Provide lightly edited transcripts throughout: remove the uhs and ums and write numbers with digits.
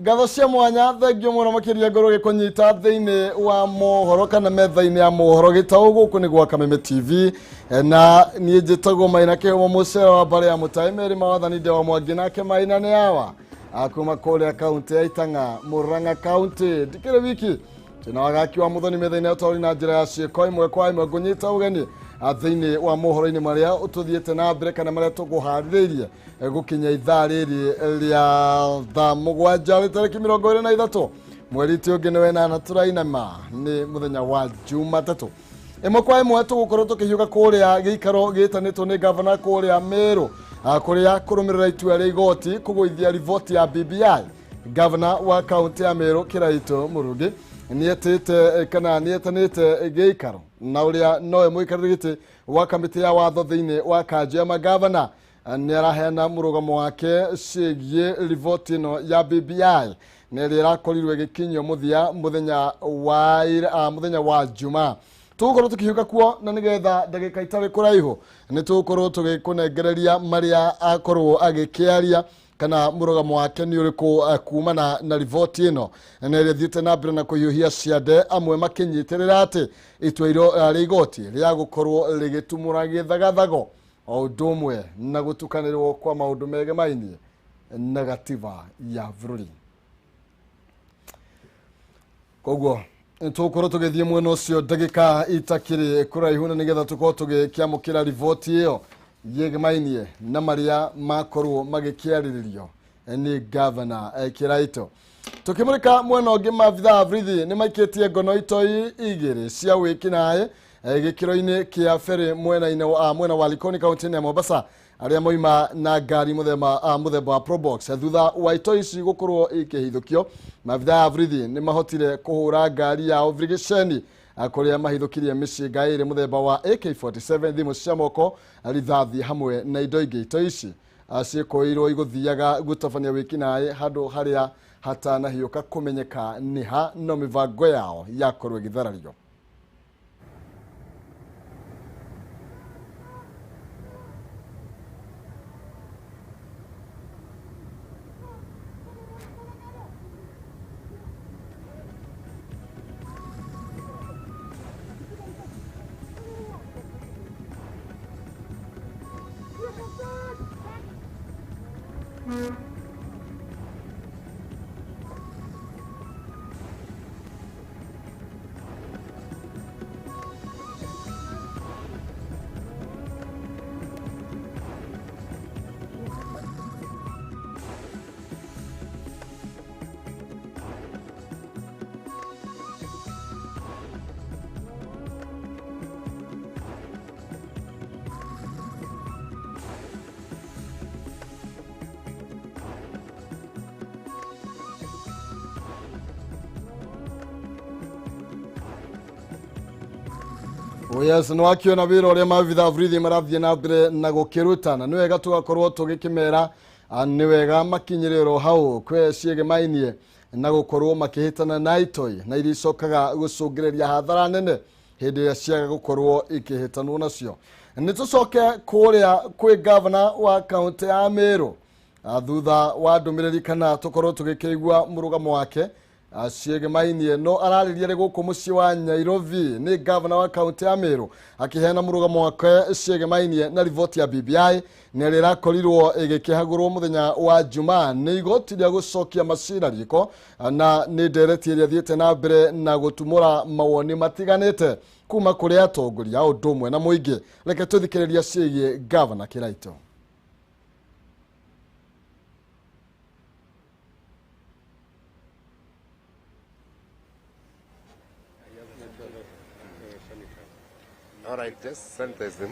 Ngatho cia mwanya, thengio mũno makĩria ngorwo gĩkũnyita thĩinĩ wa mohoro kana metha-inĩ ya mohoro gĩtaũ. Gũkũ nĩ gwa Kameme TV. Na niĩ njĩtagwo Maina Kĩhumo, mũcera wa mbarĩ ya mũtaĩ merĩ mawathani nde wa Mwangi, nake Maina nĩ awa kuma kũrĩa kaunti ya Itang'a, Murang'a kaunti. Ndikĩrĩ wiki, twĩna wagaki wa mũthoni metha-inĩ ya ũtaũri na njĩra ya ciĩko ĩmwe kwa ĩmwe. Ngũnyita ũgeni thĩinĩ wa mohoro-inĩ marĩa tũthiĩte na mbere kana marĩa tũkũharĩrĩirie gũkinya ithaa rĩrĩ rĩa thaa 7 rĩ tarĩki 23 mweri ti ũngĩ nĩ wenana tũrainama, nĩ mũthenya wa Jumatatũ. Ĩmwe kwa ĩmwe tũgũkorwo tũkĩhiũka kũrĩa gĩikaro gĩtanĩtwo nĩ gavana kũrĩa Meru, kũrĩa kũrũmĩrĩra itua rĩa igoti kũgũithia riboti ya BBI, gavana wa kaunti ya Meru Kiraito Murungi nĩetĩte kana nĩetanĩte gĩikaro na ũrĩa nowe mũikarĩri gĩtĩ wa kamĩtĩ ya watho thĩinĩ wa kanjũ ya magavana nĩ araheana mũrũgamo wake ciĩgiĩ riboti ĩno ya BBI na ĩrĩa ĩrakorirwo ĩgĩkinyio mũthia mũthenya wa Jumaa. Tũgũkorwo tũkĩhiũka kuo na nĩgetha ndagĩka itarĩ kũraihu nĩ tũgũkorwo tũgĩkũnengereria marĩa akorwo agĩkĩaria kana mũrũgamo wake nĩ ũrĩkũ kumana na riboti ĩno na ĩrĩa ĩthiĩte na mbere na kũhiũhia ciande, amwe makĩnyitĩrĩra atĩ itua rĩa igoti rĩa gũkorwo rĩgĩtumũra gĩthagathago o ũndũ ũmwe na gũtukanĩrwo kwa maũndũ megemainie na gatiba ya bũrũri. Koguo tũgũkorwo tũgĩthiĩ mwena ũcio ndagĩka itakĩrĩ kũraihu na nĩgetha tũkorwo tũgĩkĩamũkĩra riboti ĩyo yĩgemainie na marĩa makorwo magĩkĩarĩrĩrio nĩ gavana Kiraito. Tũkĩmũrĩka mwena ũngĩ, maabitha a borithi nĩ maikĩtie ngono itoi 2 cia wĩkinaĩ gĩkĩro-inĩ kĩa ferry mwena-inĩ wa mwena wa Likoni kaunti-inĩ ya Mombasa, arĩa moima na ngari mũthemba wa Probox. Thutha wa itoi ici gũkorwo ikĩhithũkio, maabitha a borithi nĩ mahotire kũhũra ngari yao birigiceni, kũrĩa mahithũkirie mĩcinga 2 mũthemba wa AK47, thimũ cia moko, rithathi hamwe na indo ingĩ. Itoi ici ciĩkũĩirwo igũthiaga gũtabania wĩkinaĩ handũ harĩa hatanahiũka kũmenyeka nĩ ha, no mĩbango yao yakorwo ĩgĩtharario. Oh yes, nĩ wakiona wĩra ũrĩa maabitha a borithi marathiĩ na mbere na gũkĩruta, na nĩ wega tũgakorwo tũgĩkĩmera nĩ wega makinyĩrĩrwo hau kwĩ ciĩgemainie na gũkorwo makĩhĩtana na itoi na iria icokaga gũcũngĩrĩria hathara nene hĩndĩ ĩrĩa ciaga gũkorwo ikĩhĩtanwo nacio. Nĩ tũcoke kũrĩa kwĩ gavana wa kaunti ya Meru, thutha wa ndũmĩrĩri kana tũkorwo tũgĩkĩigua mũrũgamo wake ciĩgemainie no ararĩria rĩ gũkũ mũciĩ wa Nairobi. Nĩ gavana wa kaunti ya Meru akĩheana mũrũgamo wake ciĩgemainie na riboti ya BBI na ĩrĩa ĩrakorirwo ĩgĩkĩhagũrwo mũthenya wa Jumaa nĩ igoti rĩa gũcokia macira riko, na nĩ ndereti ĩrĩa ĩthiĩte na mbere na gũtumũra mawoni matiganĩte kuma kũrĩ atongoria ũndũ ũmwe na mũingĩ. Reke tũthikĩrĩria ciĩgiĩ gavana Kiraito. All right, just sanitize them.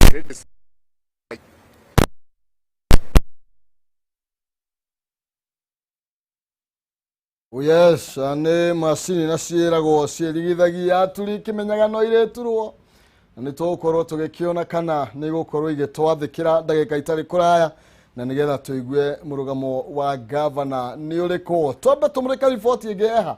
Great. Yes, nĩ macini na ciĩragwo ciĩrigithagia aturi kĩmenyaga no irĩturwo, na nĩ tũgũkorwo tũgĩkĩona kana nĩ gũkorwo igĩtwathĩkĩra ndagĩka itarĩ kũraya, na nĩgetha tũigue mũrũgamo wa gavana nĩ ũrĩkũ. Twambe tũmũrĩka riboti ĩngĩ eha,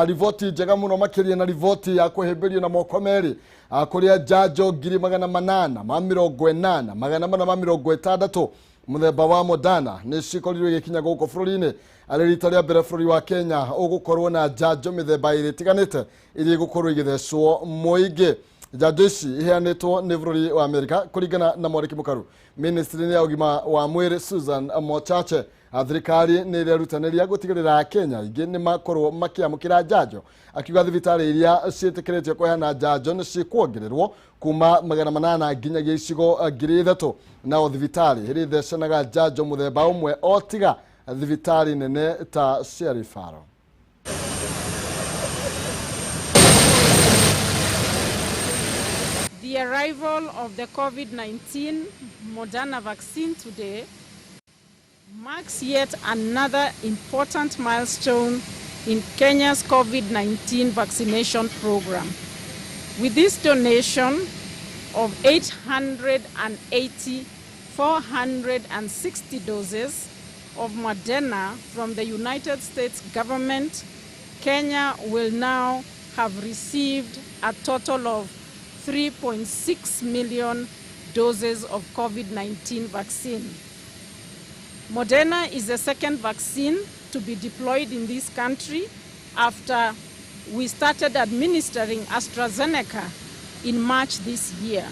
riboti njega mũno makĩria, na riboti ya kũhĩmbĩrio na moko merĩ, kũrĩa njanjo 880,460 mũthemba wa Moderna nĩ cikorirwo igĩkinya gũkũ bũrũri-inĩ, arĩ rita rĩa mbere bũrũri wa Kenya ũgũkorwo na njanjo mĩthemba ĩrĩ ĩtiganĩte iria igũkorwo igĩthecwo mũingĩ. Njanjo ici iheanĩtwo nĩ bũrũri wa Amerika kũringana na mwandĩki mũkaru ministry-inĩ ya ũgima wa mwĩrĩ Susan Mochache. Thirikari nĩ ĩrerutanĩria gũtigĩrĩra Kenya aingĩ nĩ makorwo makĩamũkĩra njanjo, akiuga thibitarĩ iria ciĩtĩkĩrĩtio kũheana njanjo nĩ cikuongererwo kuma 800 nginyagia icigo 3,000, nao thibitarĩ ĩrĩa ithecanaga njanjo mũthemba ũmwe o tiga thibitarĩ nene ta cia Referral. The arrival of the COVID-19 Moderna vaccine today marks yet another important milestone in Kenya's COVID-19 vaccination program. With this donation of 880,460 doses of Moderna from the United States government, Kenya will now have received a total of 3.6 million doses of COVID-19 vaccine. Moderna is the second vaccine to be deployed in this country after we started administering AstraZeneca in March this year.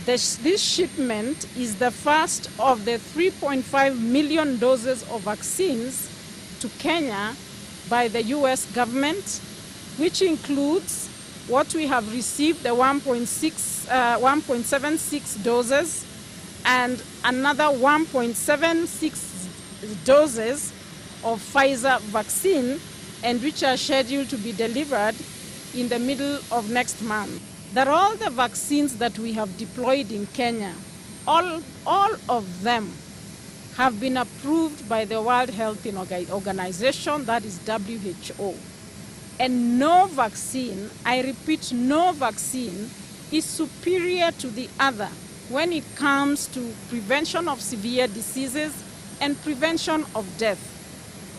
This shipment is the first of the 3.5 million doses of vaccines to Kenya by the US government, which includes what we have received, the 1.76 doses, and another 1.76 doses of Pfizer vaccine, and which are scheduled to be delivered in the middle of next month. That all the vaccines that we have deployed in Kenya, all of them have been approved by the World Health Organization, that is WHO. And no vaccine, I repeat, no vaccine is superior to the other when it comes to prevention of severe diseases and prevention of death.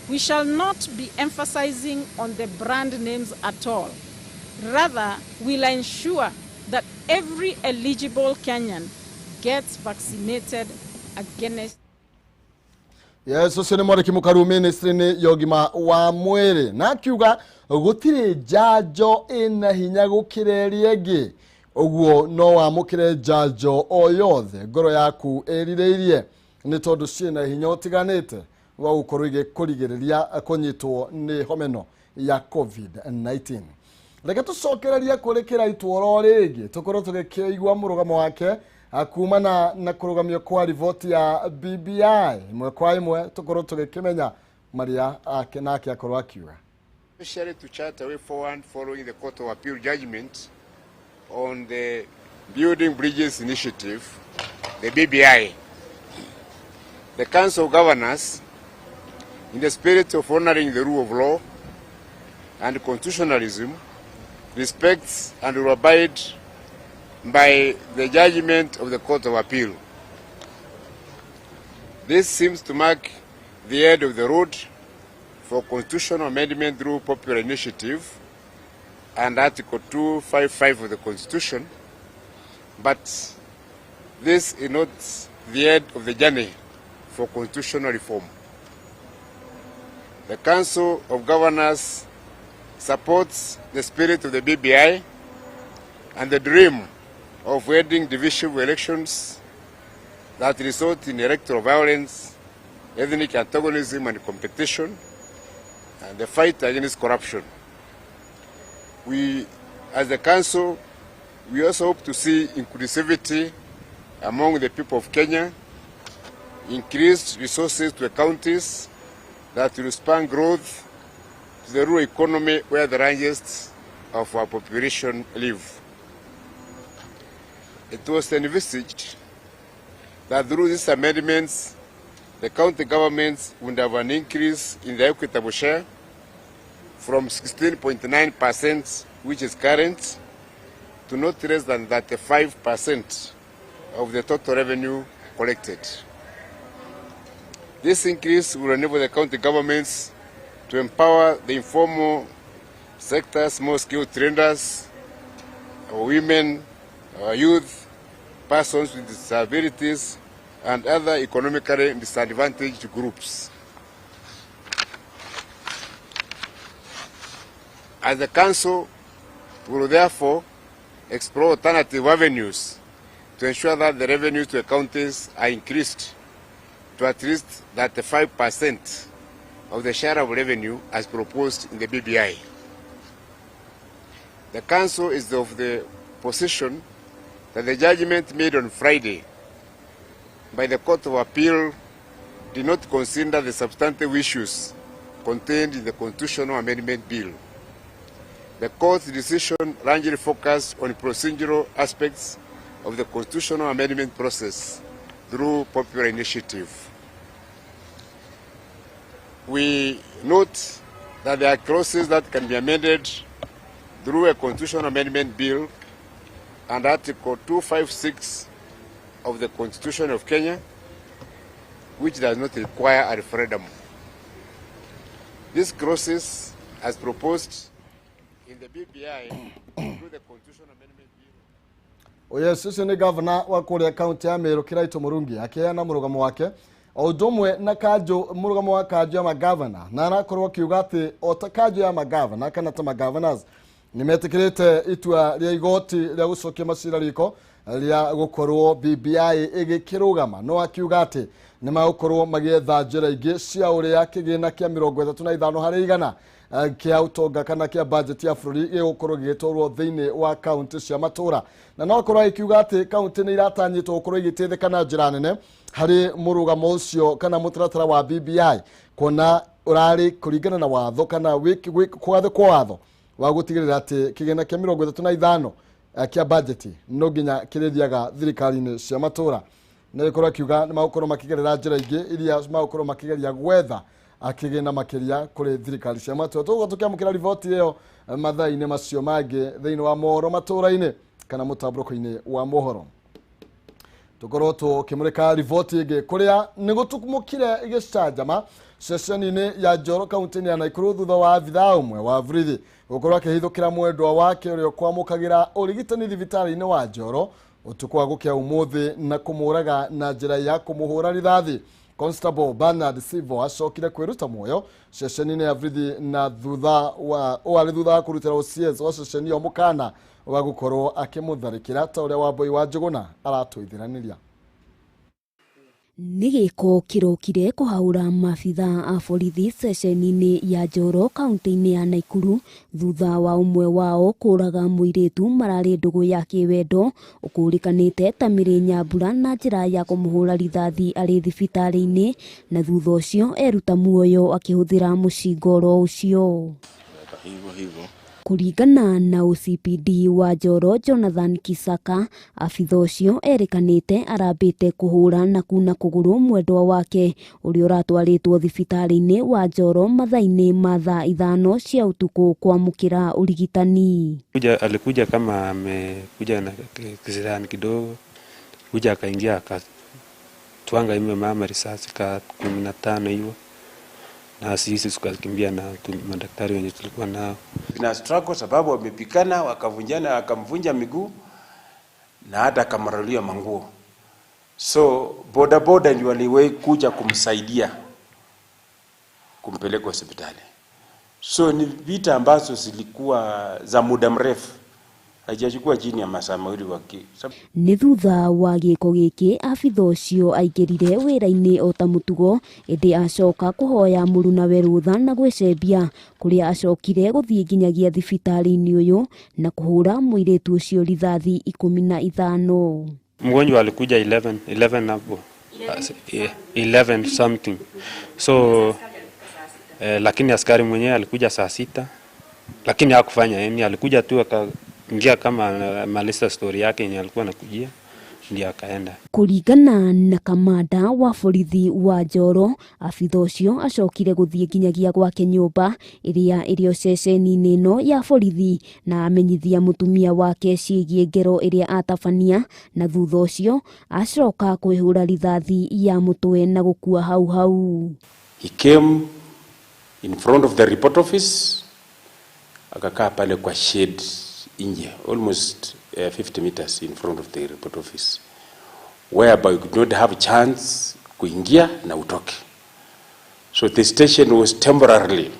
We shall not be emphasizing on the brand names at all. Rather, we'll ensure that every eligible Kenyan gets vaccinated against. Yes, ũcio nĩ mwandĩki mũkaru ministry-inĩ ya ũgima wa mwĩrĩ, na akiuga gũtirĩ njanjo ĩna hinya gũkĩra ĩrĩa ĩngĩ, ũguo no wamũkĩre njanjo o yothe ngoro yaku ĩrirĩirie, nĩ tondũ ciĩna hinya ũtiganĩte wa gũkorwo igĩkũrigĩrĩria kũnyitwo nĩ homa ĩno ya COVID-19. Reke tũcokererie kũrĩ kĩraitwo rĩngĩ tũkorwo tũgĩkĩigua mũrũgamo wake kumana na kũrũgamio kwa riboti ya BBI ĩmwe kwa ĩmwe, tũkorwo tũgĩkĩmenya marĩa ake nake akorwo akiuga. Especially to chart a way forward following the Court of Appeal judgment on the Building Bridges Initiative, the BBI. The Council of Governors, in the spirit of honoring the rule of law and constitutionalism, respects and will abide by the judgment of the Court of Appeal. This seems to mark the end of the road for constitutional amendment through popular initiative and Article 255 of the Constitution, but this is not the end of the journey for constitutional reform. The Council of Governors supports the spirit of the BBI and the dream of ending divisive elections that result in electoral violence, ethnic antagonism and competition, and the fight against corruption. We, as the Council, we also hope to see inclusivity among the people of Kenya, increased resources to the counties that will span growth to the rural economy where the largest of our population live. It was envisaged that through these amendments, the county governments would have an increase in the equitable share from 16.9%, which is current, to not less than 35% of the total revenue collected. This increase will enable the county governments to empower the informal sectors, more skilled traders, our women, our youth, persons with disabilities, and other economically disadvantaged groups. As the Council will therefore explore alternative avenues to ensure that the revenues to the counties are increased to at least 35% of the share of revenue as proposed in the BBI. The Council is of the position that the judgment made on Friday by the Court of Appeal did not consider the substantive issues contained in the Constitutional Amendment Bill. The Court's decision largely focused on procedural aspects of the constitutional amendment process through popular initiative. We note that there are clauses that can be amended through a constitutional amendment bill and Article 256 of the Constitution of Kenya, which does not require a referendum. These clauses, as proposed in the BBI through the Constitutional Amendment Bill. Yes, ũcio nĩ gavana wa kũrĩa kaunti ya Meru Kiraito Murungi akĩheana mũrũgamo wake o ũndũ ũmwe na kanjũ mũrũgamo wa kanjũ ya magavana, na arakorwo akiuga atĩ o ta kanjũ ya magavana kana ta magavanars nĩ metĩkĩrĩte itua rĩa igoti rĩa gũcokia macira riko rĩa gũkorwo BBI ĩgĩkĩrũgama, no akiuga atĩ nĩ magũkorwo magĩetha njĩra ingĩ cia ũrĩa kĩgĩna kĩa 35% kĩa ũtonga kana kĩa budget ya bũrũri gĩgũkorwo gĩgĩtwarwo thĩinĩ wa kaunti cia matũra, na no akorwo agĩkiuga atĩ kaunti nĩ iratanyĩtwo gũkorwo igĩteithĩka na njĩra nene harĩ mũrũgamo ũcio kana mũtaratara wa BBI, kuona ũrarĩ kũringana na watho kana kũgathĩkwo watho wa gũtigĩrĩra atĩ kĩgĩna kĩa 35 kĩa budget no nginya kĩrĩthiaga thirikari-inĩ cia matũra. Na gĩkorwo akiuga nĩ magũkorwo makĩgerera njĩra ingĩ iria magũkorwo makĩgeria gwetha akĩgĩna makĩria kũrĩ thirikari cia matũra. Tũgũkorwo tũkĩamũkĩra riboti ĩyo mathaa-inĩ macio mangĩ thĩinĩ wa mohoro matũra-inĩ kana mũtambũrũko-inĩ wa mohoro. Tũkorwo tũkĩmũrĩka riboti ĩngĩ kũrĩa nĩ gũtumũkire gĩcanjama ceceni-inĩ ya Njoro kaunti-inĩ ya Nakuru thutha wa abithaa ũmwe wa borithi gũkorwo akĩhithũkĩra mwendwa wake ũrĩa ũkwamũkagĩra ũrigitani thibitarĩ-inĩ wa Njoro ũtukũ wa gũkĩa ũmũthĩ na kũmũraga na njĩra ya kũmũhũra rithathi. Constable Bernard Sivo acokire kwĩruta muoyo ceceni-inĩ ya borithi na thutha wa warĩ thutha wa kũrutĩra OCS wa ceceni ĩyo mũkana wa gũkorwo akĩmũtharĩkĩra ta ũrĩa Wambui wa Njũgũna aratũithiranĩria. Nĩ gĩko kĩrokire kũhaũra maabithaa a borithi ceceni-inĩ ya Njoro kaunti-inĩ ya Nakuru thutha wa ũmwe wao kũraga mũirĩtu mararĩ ndũgũ ya kĩwendo ũkũrĩkanĩte ta Mĩrĩ Nyambura na njĩra ya kũmũhũra rithathi arĩ thibitarĩ-inĩ, na thutha ũcio eruta muoyo akĩhũthĩra mũcinga oro ũcio. Kũringana na OCPD wa Njoro Jonathan Kisaka, abitha ũcio erĩkanĩte arambĩte kũhũra na kuna kũgũrũ mwendwa wake ũrĩa ũratwarĩtwo thibitarĩ-inĩ wa Njoro mathaa-inĩ ma thaa 5 cia ũtukũ kwamũkĩra ũrigitani. Alikuja kama amekuja na kisirani kidogo, kuja akaingia akatwanga ime mama risasi ka 15 hivyo, na sisi tukakimbia na madaktari wenye tulikuwa nao. Na struggle sababu wamepikana wakavunjana, akamvunja miguu na hata akamralia manguo. So boda boda ndio waliwahi kuja kumsaidia kumpeleka hospitali. So ni vita ambazo zilikuwa za muda mrefu, haijachukua chini ya masaa mawili waki. Nĩ thutha wa gĩko gĩkĩ abitha ũcio aingĩrire wĩra-inĩ o ta mũtugo, ĩndĩ acoka kũhoya mũrunawe rũtha na gwĩcembia kũrĩa acokire gũthiĩ nginyagia thibitarĩ-inĩ ũyũ na kũhũra mũirĩtu ũcio rithathi 15. Mgonjwa alikuja 11 hapo 11 something, so lakini askari mwenyewe alikuja saa 6, lakini hakufanya nini, alikuja tu akaingia kama malisa story yake yenye alikuwa anakujia Ndio akaenda. Kũringana na kamanda wa borithi wa Njoro, abitha ũcio acokire gũthiĩ nginyagia gwake nyũmba ĩrĩa ĩrĩ o ceceni-inĩ ĩno ya borithi na amenyithia mũtumia wake ciĩgiĩ ngero ĩrĩa atabania, na thutha ũcio acoka kwĩhũra rithathi ya mũtwe na gũkua hau hau. He came in front of the report office, akakaa pale kwa shade nje, almost 50 meters in front of the report office, whereby you could not have a chance kuingia na utoke. So the station was temporarily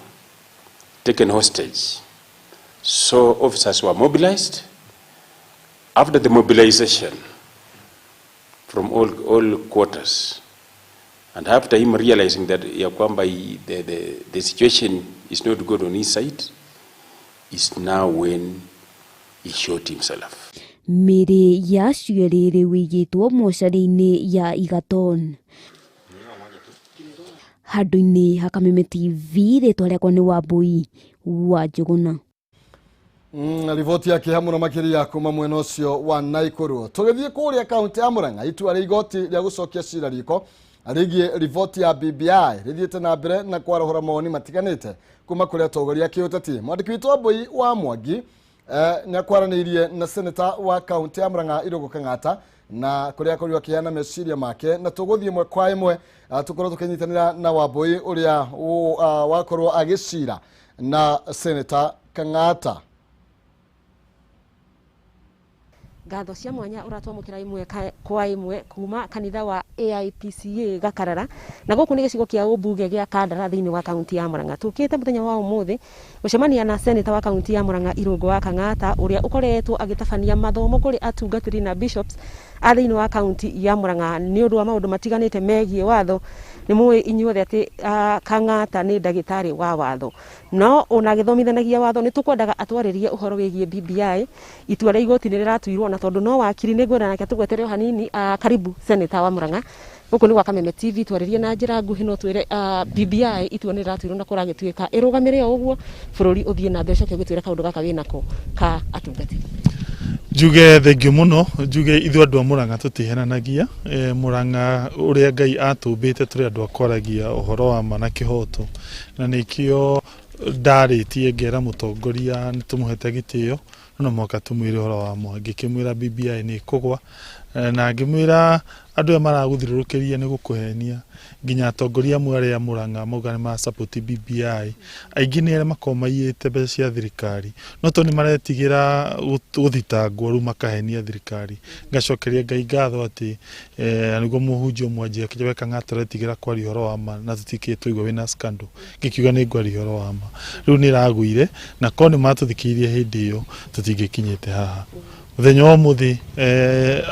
taken hostage. So officers were mobilized. After the mobilization from all quarters, and after him realizing that ya kwamba the situation is not good on his side, is now when he shot himself. Mĩĩrĩ ya acio erĩ rĩu ĩigĩtwo mocarĩ-inĩ ya Egerton. Handũ-inĩ ha Kameme TV, rĩtwa rĩakwa nĩ Wambui wa Njũgũna. Riboti ya kĩeha mũno makĩria kuma mwena ũcio wa Naikuru. Tũgĩthiĩ kũrĩa kaunti ya Murang'a, itua rĩa igoti rĩa gũcokia cira riko rĩgiĩ riboti ya BBI rĩthiĩte na mbere na kwarahũra mawoni matiganĩte kuma kũrĩ atongoria a kĩũteti. Mwandĩki witũ Wambui wa Mwangi nĩ akwaranĩirie na seneta wa kaunti ya Murang'a Irũngũ Kang'ata, na kũrĩa akorirwo akĩheana meciria make, na tũgũthiĩ ĩmwe kwa ĩmwe tũkorwo tũkĩnyitanĩra na Wambui ũrĩa wakorwo agĩcira na seneta Kang'ata. Ngatho cia mwanya ũratwamũkĩra ĩmwe kwa ĩmwe kuma kanitha wa AIPCA Gakarara, na gũkũ nĩ gĩcigo kĩa ũmbunge gĩa Kandara thĩinĩ wa kaunti ya Murang'a. Tũkĩte mũthenya wa ũmũthĩ gũcemania na seneta wa kaunti ya Murang'a Irũngũ wa Kang'ata, ũrĩa ũkoretwo agĩtabania mathomo kũrĩ atungatĩri na bishops a thĩinĩ wa kaunti ya Murang'a nĩ ũndũ wa maũndũ matiganĩte megiĩ watho. Nĩ mũĩ inyuothe atĩ Kang'ata nĩ ndagĩtarĩ wa watho, no ona agĩthomithanagia watho nĩ tũkwendaga atwarĩrie ũhoro wĩgiĩ BBI. Itua rĩa igoti nĩ rĩratuirwo, na tondũ no wakiri nĩ ngwenda nake tũgwetere o hanini. Karibu seneta wa Murang'a, gũkũ nĩ gwa Kameme TV, twarĩrie na njĩra nguhĩ, no twĩre BBI itua nĩ rĩratuirwo na kũragĩtuĩka ĩrũgamĩre o ũguo bũrũri ũthiĩ na mbere. Coke ũgĩtwĩre kaũndũ gaka wĩnako ka atungatĩri. Njuge thengio mũno, njuge ithuĩ andũ a Murang'a tũtihenanagia. Murang'a ũrĩa Ngai atũmbĩte tũrĩ andũ a kwaragia ũhoro wa ma na kĩhoto, na nĩkĩo ndarĩtie ngera mũtongoria nĩ tũmũhete gĩtĩo, no mũhaka tũmwĩre ũhoro wa ma. Ngĩkĩmwĩra BBI nĩ ĩkũgwa, na ngĩmwĩra andũ aya maragũthiũrũrũkĩria nĩ gũkũhenia, nginya atongoria amwe arĩa Murang'a mauga nĩ ma support BBI, aingĩ nĩ arĩa makoragwo maiyĩte mbeca cia thirikari, no tondũ nĩ maretigĩra gũthitangwo rĩu makahenia thirikari. Ngacokeria Ngai ngatho atĩ nĩguo mũhunjia ũmwe anjĩra kĩrĩa we Kang'ata ũretigĩra kwaria ũhoro wa ma na tũtikĩrĩ twaigua wĩna scandal, ngĩkiuga nĩ ngwaria ũhoro wa ma. Rĩu nĩ ĩragũire, na korwo nĩ matũthikĩrĩirie hĩndĩ ĩyo tũtingĩkinyĩte haha. Mũthenya wa ũmũthĩ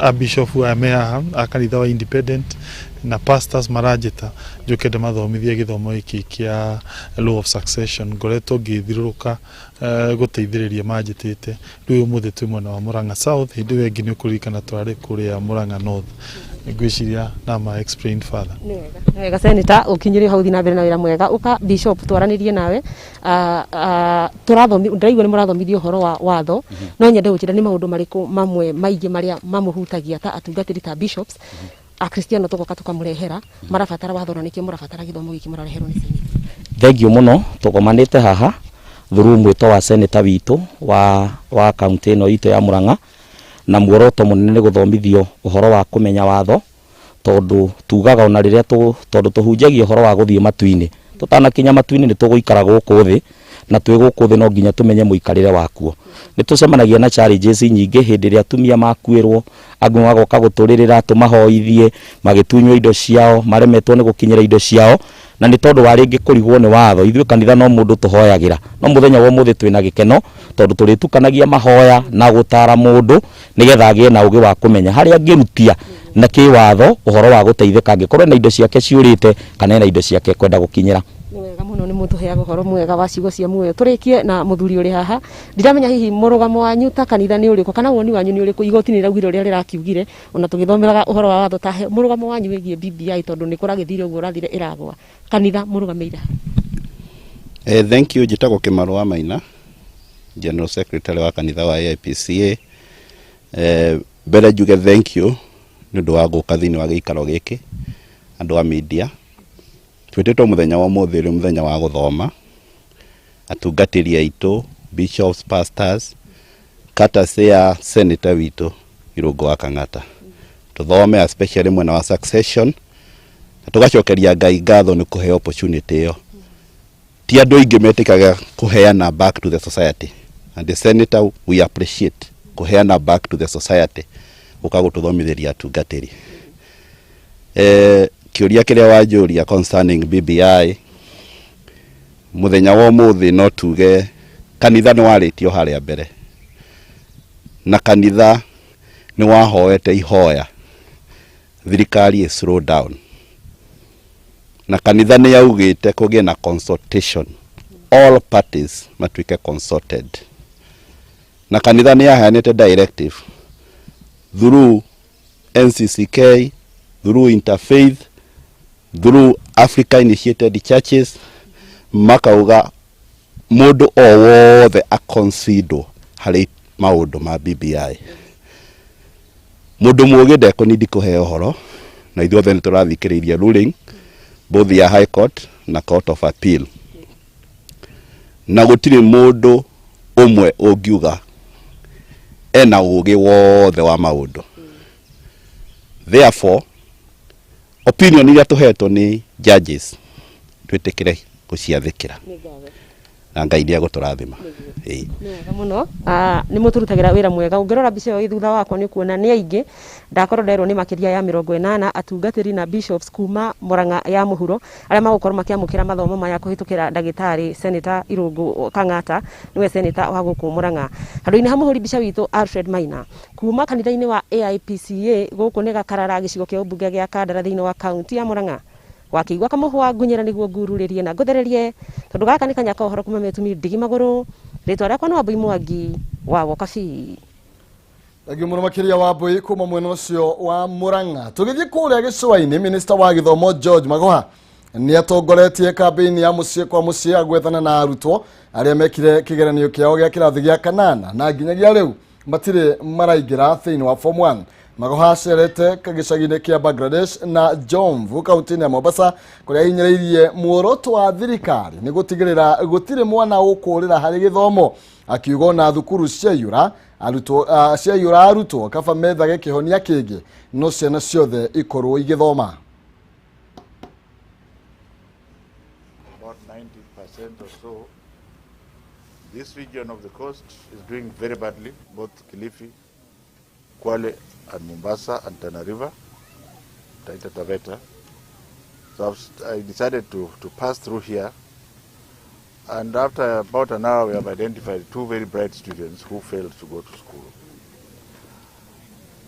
abishofu aya me haha a kanitha wa Independent na pastors maranjĩta njũke ndĩmathomithie gĩthomo gĩkĩ kĩa law of succession. Ngoretwo ngĩthiũrũrũka gũteithĩrĩria manjĩtĩte. Rĩu ũmũthĩ twĩ mwena wa Murang'a South, hĩndĩ ĩyo ĩngĩ nĩ ũkũririkana twarĩ kũrĩa Murang'a North. Ngwĩciria na ma explain further. Nĩ wega seneta, ũkinyĩre hau ũthiĩ na mbere na wĩra mwega. Ũka bishop twaranĩrie nawe. Ndĩraigua nĩ mũrathomithio ũhoro wa watho, no nyende gũkĩra nĩ maũndũ marĩkũ mamwe maingĩ marĩa mamũhutagia ta atungatĩri ta bishops akristiano tũgoka tũkamũrehera marabatara watho, na nĩkĩo mũrabatara gĩthomo gĩkĩ mũrareherwo nĩ seneta. Thengio mũno, tũgomanĩte haha through mwĩto wa seneta witũ wa kaunti ĩno itũ ya Murang'a, na muoroto mũnene nĩ gũthomithio ũhoro wa kũmenya watho, tondũ tugaga ona rĩrĩa tondũ tũhunjagia ũhoro wa gũthiĩ matu-inĩ, tũtanakinya matu-inĩ nĩ tũgũikara gũkũ thĩ, na twĩ gũkũ thĩ no nginya tũmenye mũikarĩre wakuo. Nĩ tũcemanagia na challenges nyingĩ hĩndĩ ĩrĩa atumia makuĩrwo, angĩ magoka gũtũrĩrĩra tũmahoithie, magĩtunywo indo ciao, maremetwo nĩ gũkinyĩra indo ciao, na nĩ tondũ wa rĩngĩ kũrigwo nĩ watho. Ithuĩ kanitha no mũndũ tũhoyagĩra, no mũthenya wa ũmũthĩ twĩna gĩkeno tondũ tũrĩtukanagia mahoya na gũtara mũndũ nĩgetha agĩe na ũgĩ wa kũmenya harĩa angĩrutia na kĩwatho ũhoro wa gũteithĩka angĩkorwo na indo ciake ciũrĩte kana ena indo ciake kwenda gũkinyĩra. Nĩ wega mũno, nĩ mũtũheaga ũhoro mwega wa ciugo cia muoyo. Tũrĩkie na mũthuri ũrĩ haha, ndiramenya hihi mũrũgamo wanyu ta kanitha nĩ ũrĩkũ, kana woni wanyu nĩ ũrĩkũ. Igoti nĩ rĩraugire ũrĩa rĩrakiugire, ona tũgĩthomeraga ũhoro wa watho, ta mũrũgamo wanyu wĩgiĩ BBI, tondũ nĩ kũragĩthire ũguo ũrathire ĩragwa, kanitha mũrũgamĩire? Thank you. Njĩtagwo Kĩmarũ wa Maina, General Secretary wa kanitha wa AIPCA. Mbere njuge thank you Nĩ ũndũ wa gũka thĩinĩ wa gĩikaro gĩkĩ andũ a media twĩtĩtwo mũthenya wa ũmũthĩ ũrĩ mũthenya wa gũthoma atungatĩri aitũ, bishops, pastors, courtesy ya senator witũ Irũngũ wa Kang'ata, tũthome especially mwena wa succession na tũgacokeria Ngai ngatho nĩ kũheo opportunity ĩyo. Ti andũ aingĩ metĩkaga kũheana back to the society, and the senator, we appreciate kũheana back to the society gũka gũtũthomithĩria atungatĩri. Kĩũria kĩrĩa wanjũria concerning BBI mũthenya wa ũmũthĩ, no tuge kanitha nĩ warĩtio harĩa mbere na kanitha nĩ wahoete ihoya thirikari ĩ slow down, na kanitha nĩ yaugĩte kũgĩe na consultation, all parties matuĩke consulted, na kanitha nĩ yaheanĩte directive through NCCK, through Interfaith, through Africa Initiated Churches, makauga mũndũ o wothe aconsiderwo harĩ maũndũ ma BBI. Mũndũ mũũgĩ ndekũnindi kũheo ũhoro, na ithuothe nĩ tũrathikĩrĩirie ruling both ya High Court na Court of Appeal, na gũtirĩ mũndũ ũmwe ũngiuga ena ũgĩ wothe wa maũndũ. Therefore, opinion iria tũhetwo nĩ judges twĩtĩkĩre gũciathĩkĩra na Ngai nĩ egũtũrathima. Ĩĩ. Nĩ wega mũno. Nĩ mũtũrutagĩra wĩra mwega. Ũngĩrora mbica ĩyo ĩ thutha wakwa, nĩ ũkuona nĩ aingĩ. Ndakorwo nderwo nĩ makĩria ya 80 atungatĩri na bishops kuma Murang'a ya mũhuro arĩa magũkorwo makĩamũkĩra mathomo maya kũhĩtũkĩra ndagĩtarĩ Senator Irũngũ Kang'ata, nĩwe senator wa gũkũ Murang'a. Handũ-inĩ ha mũhũri mbica witũ Alfred Maina, kuma kanitha-inĩ wa AIPCA, gũkũ nĩ Gakarara, gĩcigo kĩa ũmbunge gĩa Kandara, thĩinĩ wa kaunti ya Murang'a. Wakĩigua kamũhwa ngunyĩra nĩguo ngururĩrie na ngũthererie, tondũ gaka nĩ kanya ka ũhoro kuma metumi ndigi magũrũ. Rĩtwa rĩakwa nĩ Wambui Mwangi wa Wokabi. Thengiũ mũno makĩria, Wambui, kuma mwena ũcio wa Murang'a. Tũgĩthiĩ kũrĩa gĩcũa-inĩ, minista wa gĩthomo George Magoha nĩ atongoretie kambĩini ya mũciĩ kwa mũciĩ agwethana na arutwo arĩa mekire kĩgeranio kĩao gĩa kĩrathi gĩa kanana na nginyagia rĩu matirĩ maraingĩra thĩinĩ wa form 1. Magoha acerete gĩcagi-inĩ kĩa Bangladesh na Jomvu kaunti-inĩ ya Mombasa, kũrĩa ahinyĩrĩirie muoroto wa thirikari nĩ gũtigĩrĩra gũtirĩ mwana ũkũrĩra harĩ gĩthomo, akiuga ona thukuru ciaiyũra arutwo, ciaiyũra arutwo, kaba methage kĩhonia kĩngĩ no ciana ciothe ikorwo igĩthoma. About 90% or so. This region of the coast is doing very badly, both Kilifi, Kwale, and Mombasa, and Tana River, Taita Taveta. So I decided to pass through here. And after about an hour, we have identified two very bright students who failed to go to school.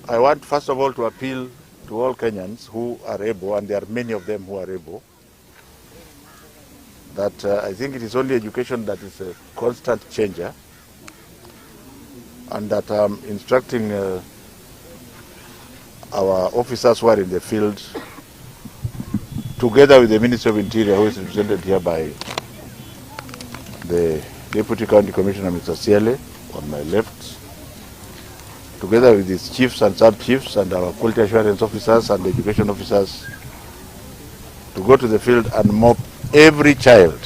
I want, first of all, to appeal to all Kenyans who are able, and there are many of them who are able, that I think it is only education that is a constant changer, and that I'm instructing our officers who are in the field, together with the Ministry of Interior, who is represented here by the Deputy County Commissioner, Mr. Siele, on my left, together with his chiefs and sub-chiefs and our quality assurance officers and education officers, to go to the field and mop every child.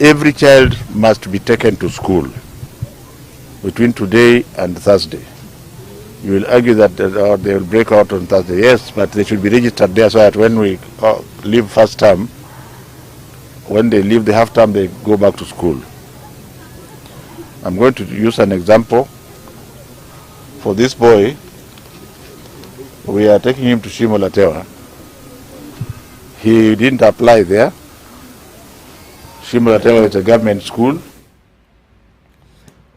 Every child must be taken to school between today and Thursday. You will argue that they will break out on Thursday. Yes, but they should be registered there so that when we leave first term, when they leave the half term, they go back to school. I'm going to use an example. For this boy, we are taking him to Shimo La Tewa. He didn't apply there. Shimo La Tewa is a government school.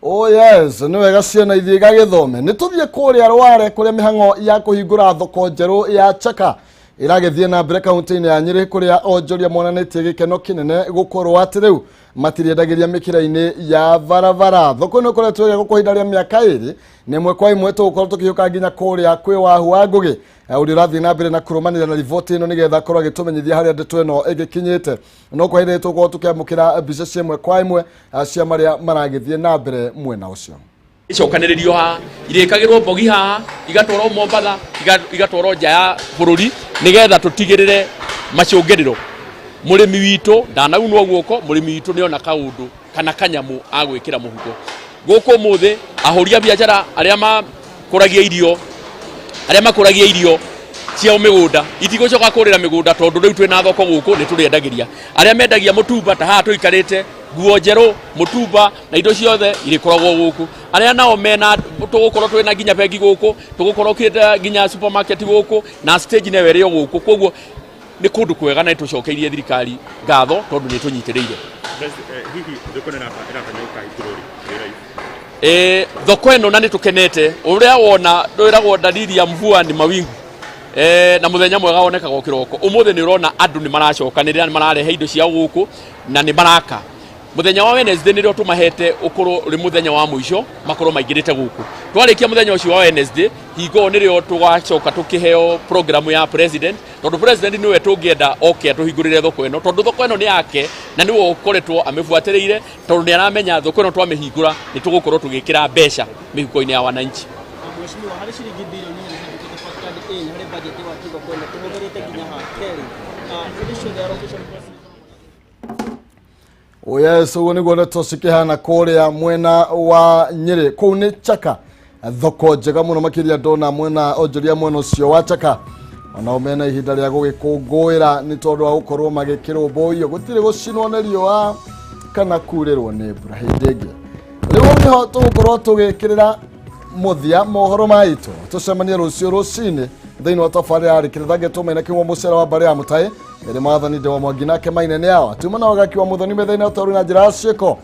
Oh yes, nĩ wega ciana ithiĩ igagĩthome. Nĩ tũthiĩ kũrĩa Rware, kũrĩa mĩhang'o ya kũhingũra thoko njerũ ya Chaka ĩragĩthiĩ na mbere kaunti-inĩ ya Nyĩrĩ, kũrĩa onjoria monanĩtie gĩkeno kĩnene gũkorwo atĩ rĩu matiriendagĩria mĩkĩra-inĩ ya barabara. Thoko ĩno ĩkoretwo ĩgĩakwo kwa ihinda rĩa mĩaka 2. Nĩ ĩmwe kwa ĩmwe tũgũkorwo tũkĩhiũka nginya kũrĩa kwĩ Wahu wa Ngũgĩ, ũrĩa ũrathiĩ na mbere na kũrũmanĩrĩra na riboti ĩno nĩgetha akorwo agĩtũmenyithia harĩa ndeto ĩno ĩgĩkinyĩte. No kwa ihinda tũgũkorwo tũkĩamũkĩra mbica cia ĩmwe kwa ĩmwe cia marĩa maragĩthiĩ na mbere mwena ũcio. Icokanĩrĩrio haha, irĩkagĩrwo mbogi haha, igatwarwo Mombatha, igatwarwo nja ya bũrũri, nĩgetha tũtigĩrĩre macũngĩrĩro. Mũrĩmi witũ ndanaunwo guoko, mũrĩmi witũ nĩona kaũndũ kana kanyamũ agwĩkĩra mũhuko. Gũkũ ũmũthĩ ahũri a biacara arĩa makũragia irio, arĩa makũragia irio ciao mĩgũnda itigũcoka kũrĩra mĩgũnda, tondũ rĩu twĩna thoko gũkũ nĩ tũrĩendagĩria. Arĩa mendagia mũtumba ta haha tũikarĩte, nguo njerũ, mũtumba na indo ciothe irĩkoragwo gũkũ. Arĩa nao mena, tũgũkorwo twĩna nginya bengi gũkũ, tũgũkorwo kĩte nginya supermarket gũkũ, na stage nayo ĩrĩ o gũkũ. Koguo nĩ kũndũ kwega na nĩtũcokeirie thirikari ngatho tondũ nĩ tũnyitĩrĩire. Hihi thoko ĩno ĩratanywo gũkahingũrwo rĩ? Thoko ĩno na nĩ tũkenete, ũrĩa wona ndwĩragwo dalili ya mvua ni mawingu. Na mũthenya mwega wonekaga o kĩroko. Ũmũthĩ nĩ ũrona andũ nĩ maracokanĩrĩra, nĩ mararehe indo ciao gũkũ na nĩ maraka. Mũthenya wa Wednesday nĩrĩo tũmahete ũkorwo ũrĩ mũthenya wa mũico makorwo maingĩrĩte gũkũ. Twarĩkia mũthenya ũcio wa Wednesday, hingo ĩyo nĩrĩo tũgacoka tũkĩheo program ya president, tondũ president nĩwe tũngĩenda oke atũhingũrĩre thoko ĩno, tondũ thoko ĩno nĩ yake na nĩwe ũkoretwo amĩbuatĩrĩire, tondũ nĩ aramenya thoko ĩno twamĩhingũra nĩ tũgũkorwo tũgĩkĩra mbeca mĩhuko-inĩ ya wananchi. Mheshimiwa, harĩ ciringi bilioni 4 ciandĩkĩtwo part card A harĩ budget wa thoko ĩno tũhũthĩrĩte nginya ha? Kerĩ, finish the allocation process. Oh yes, ũguo nĩguo ndeto cikĩhana kũrĩa mwena wa Nyĩrĩ. Kũu nĩ Chaka, thoko njega mũno makĩria ndona mwena onjoria mwena ũcio wa Chaka, onao mena ihinda rĩa gũgĩkũngũĩra nĩ tondũ wa gũkorwo magĩkĩrũmbũiyo, gũtirĩ gũcinwo nĩ riũa kana kurĩrwo nĩ mbura hĩndĩ ĩngĩ. Rĩu nĩho tũgũkorwo tũgĩkĩrĩra mũthia mohoro maitũ, tũcemanie rũciũ rũcinĩ thĩinĩ wa tabarĩra ya rĩkĩrĩra tũmaina kĩmwe mũcere wa mbarĩ ya mũtaĩ ĩrĩ mwathani ndewa mwangi nake maine nĩ awa tuma na wagaki wa mũthoni metha-inĩ ũtaũri na njĩra ya ciĩko.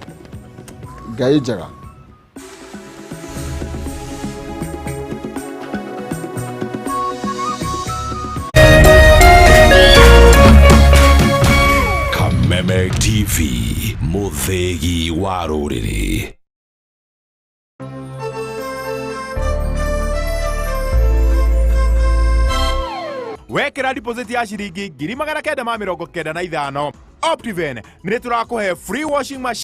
Ngai njega. Kameme TV, mũthĩgi wa rũrĩrĩ. Wekĩra deposit ya ciringi 995,000, Optiven nĩ tũrakũhe free washing machine.